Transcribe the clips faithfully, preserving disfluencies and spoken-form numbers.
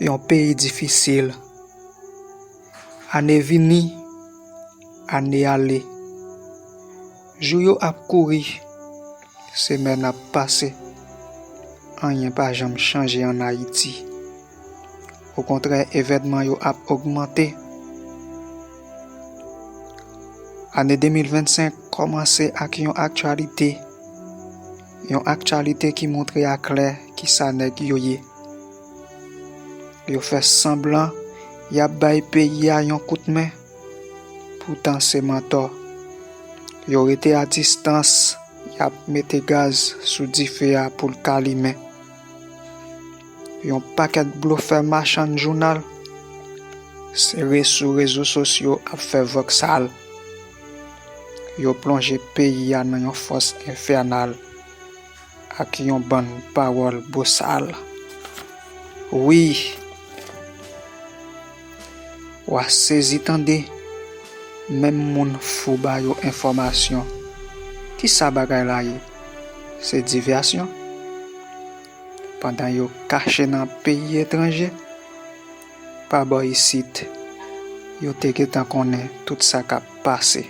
Yon peyi difisil. Ane vini, ane ale. Jou yo ap kouri, semèn ap pase. Anyen pa janm chanje ann Ayiti. Okontrè, evènman yo ap ogmante. Ane de mil vennsenk kòmanse ak yon aktyalite, yon aktyalite ki montre aklè kisa nèg yo ye. Yo fè sanblan y ap bay peyi a yon kout men, poutan se mantò. Yo rete a distans, y ap mete gaz sou dife a pou l ka limen. Yon pakèt blofè machann jounal sere sou rezo sosyo ap fè vòksal. Yo plonje peyi a nan yon fòs enfènal ak yon bann pawòl bosal. Wi, w a sezi tande, menm moun fou ba yo enfòmasyon. Kisa bagay la ye? Se divyasyon. Pandan yo kache nan peyi etranje, pa bò isit, yo te gentan konnen tout sa k ap pase.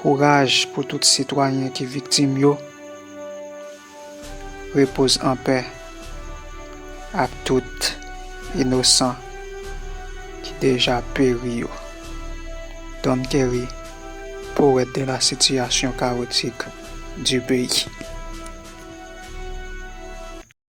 Kouraj pou tout sitwayen ki viktim yo. Repoze anpè ak tout inosan ki deja peri yo. Don Kerry, poète de la situation chaotique du pays.